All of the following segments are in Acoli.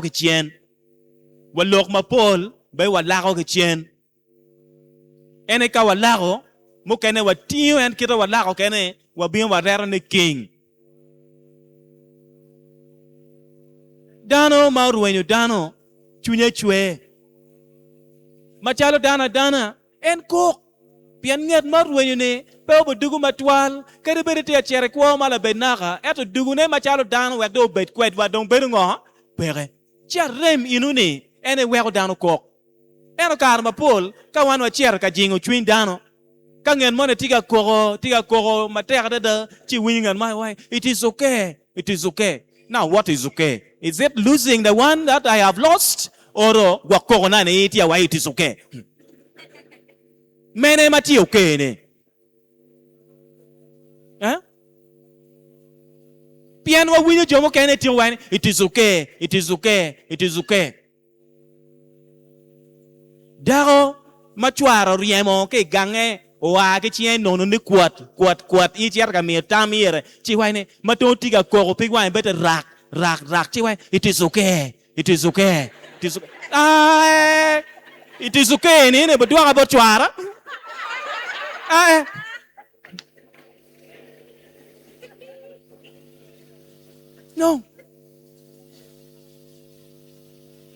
ki cen. Wa lok mapol bene walako ki cen. En aye ka walako, mukene watingo en kite walako kene, wabino wareto ni king. Dano ma orwenyo dano cwinye cwer. Macalo dano adana, en kok, pien nget ma orwenyo-ni pe obidugo matwal, kadi bed etye ka cito i kwo ma labed naka, ento dugone macalo dano wek dong obed kwedwa dong bedo ngo? Peke. Ci arem eno-ni en aye weko dano kok. Ento kare mapol ka wan wacito ka jingo cwiny dano, ka nget moni tye ka koko, tye ka koko matek adada, ci iwinyo ngat mo waci, It is okay, it is okay. Now what is okay? Is it losing the one that I have lost or gwok kokona ni tye awaci it is okay? Mene ma tye okay ni? Eh? Pien wawinyo jo mukene tye waci ni it is okay, it is okay, it is okay. Dako ma cware oryemo ki i gange oa ki cinge nono ni kwot, kwot, kwot, in icito ka miyo tam ire, ci iwaco ni, ma dong tye ka koko pig wange bene rak, rak, rak, ci iwaco it is okay, it is okay, it is okay, ae, it is okay ni eni bidwoka bot cwara, ae. No.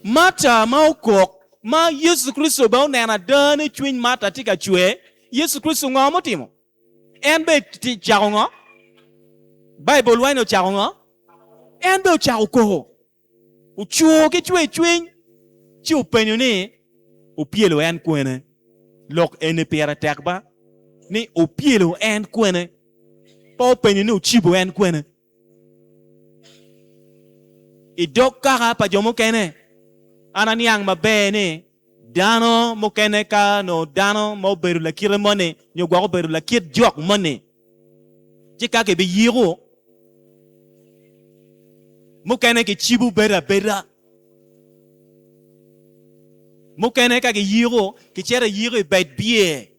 Marta ma okok, ma Yecu Kricito bene oneno ada ni cwiny Marta tye ka cwer, Yecu Kricito ngo mutimo? En bene ocako ngo? Baibul waco ni ocako ngo? En bene ocako koko. Ocur ki cwercwiny ci openyo ni, Opyelo en kwene? Lok eni pire tek ba, ni opyelo en kwene, pe openyo ni ocibo en kwene. I dog kaka pa jo mukene, an aniang maber ni dano mukene ka nongo dano ma obedo lakite moni nyo gwok obedo lakit jok moni, ci ka kibiyiko, mukene kicibo bedo abeda, mukene ka giyiko kicito iyiko i bed bye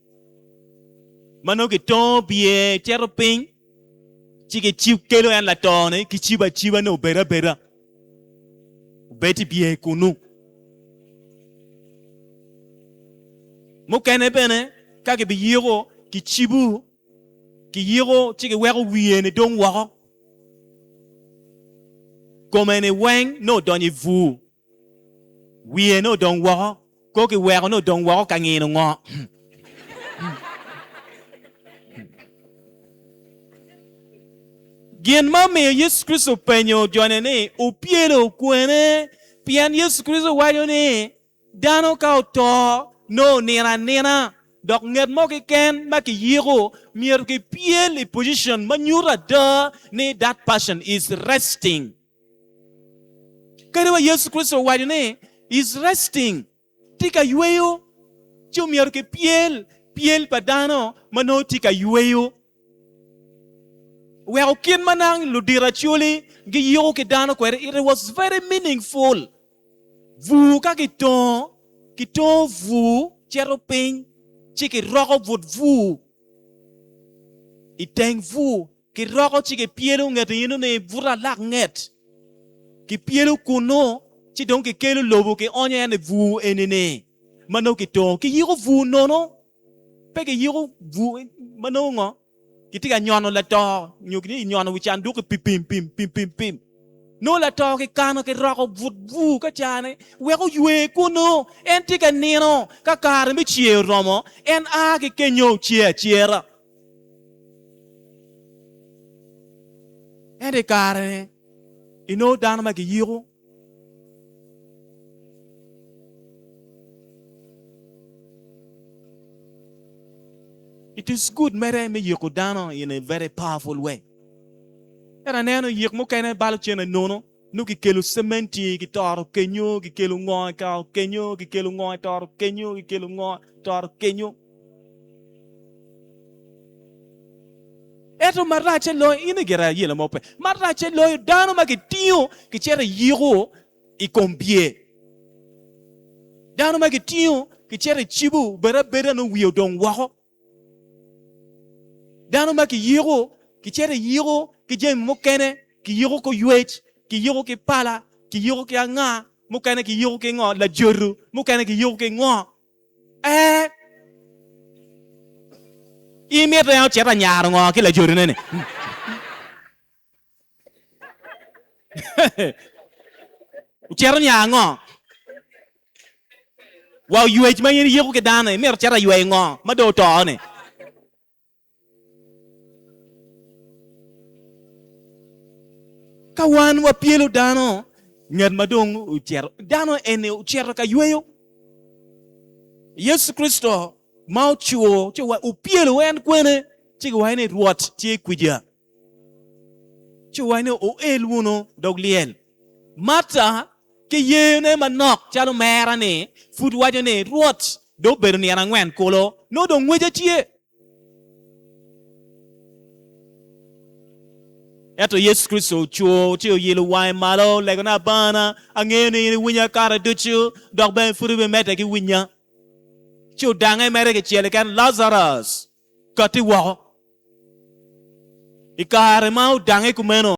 ma nongo kitongo bye cito piny ci kikelo en lato-ni kicibo aciba ni obed abeda obed i bye kunu. Mukene bene ka gibiyiko kicibo Kiyiko ci giweko wiye-ni dong woko. Kome-ni weng nongo odonyo i bur, wiye nongo odong woko, ko kiweko nongo odong woko ka ngino ngo. Gin ma omiyo Yecu Kricito openyo jone ni, Wupyelo kwene? Pien Yecu Kricito waco ni, Dano ka oto nongo onino anina, dok nget mo keken ma kiyiko myero kipyel i position ma nyuto ada ni that person is resting. Kadi wa Yecu Kricito owaco ni is resting, tye ka yweyo, ci omyero kipyel pyel pa dano ma nongo tye ka yweyo. Weko kit ma nang ludito Acholi giyiko ki dano kwede, it was very meaningful. Bur ka kitongo, kitongo bur cito piny ci kiroko but bur i teng bur, kiroko ci kipyelo nget eno ni but alak nget, kipyelo kunnu ci dong kikelo lobo kionyo en i bur eni-ni ma nongo kitongo. Kiyiko bur nono, pe kiyiko bur ma nongo ngo? Kitye ka nyono lato nyo kitye ka nyono wi canduk ki pipim pim pipim pim. Nongo lato kikano kiroko but bur ka cane wek oywe kunu. En tye ka nino ka kare me cer oromo en a ki kenyo cer acera. Ento i kare-ni inongo dano ma giyiko. It is good mere me yiko dano in a very powerful way. Ento aneno yik mukene balo cene nono, nongo kikelo cementi kitoro kenyo, kikelo ngo ikao kenyo, kikelo ngo itoro kenyo, kikelo ngo itoro kenyo. Ento maracce loyo, in gire ayela mo pe, maracce loyo dano ma gitingo gicito iyiko i kom bye. Dano ma gitingo gicito icibo bedo abeda nongo wiye odong woko. Dano ma kiyiko gicito iyiko ki jami mukene, kiyiko ki oywec, kiyiko ki pala, kiyiko ki anga. Mukene kiyiko ki ngo? Lajoto. Mukene kiyiko ki ngo? Ee. In imito en ocit anyaro ngo ki lajotone-ni? Ocito nya ngo? Wa oywec ma in iyiko ki dano, imito cito ayweyo ngo ma dong oto-ni? Ka wan wapyelo dano, ngat ma dong ocito, dano eni ocito ka yweyo. Yecu Kricito ma ocwo ci opyelo en kwene, ci giwaco ni Rwot tye kwija. Ci owaco ni oel wunu dog lyel. Marta ki yeyone manok calo mera-ni pud waco ni, Rwot, dong obedo nino angwen kulu, nongo dong ngwece tye. Ento Yecu Kricito ocur ci oilo wange malo, olego ni, Abana, angeyo ni in iwinya kare ducu, dok bene pud ibimedde ki winya. Ci odange mere kicel keken, Lazarus, katti woko! I kare ma odange kumeno.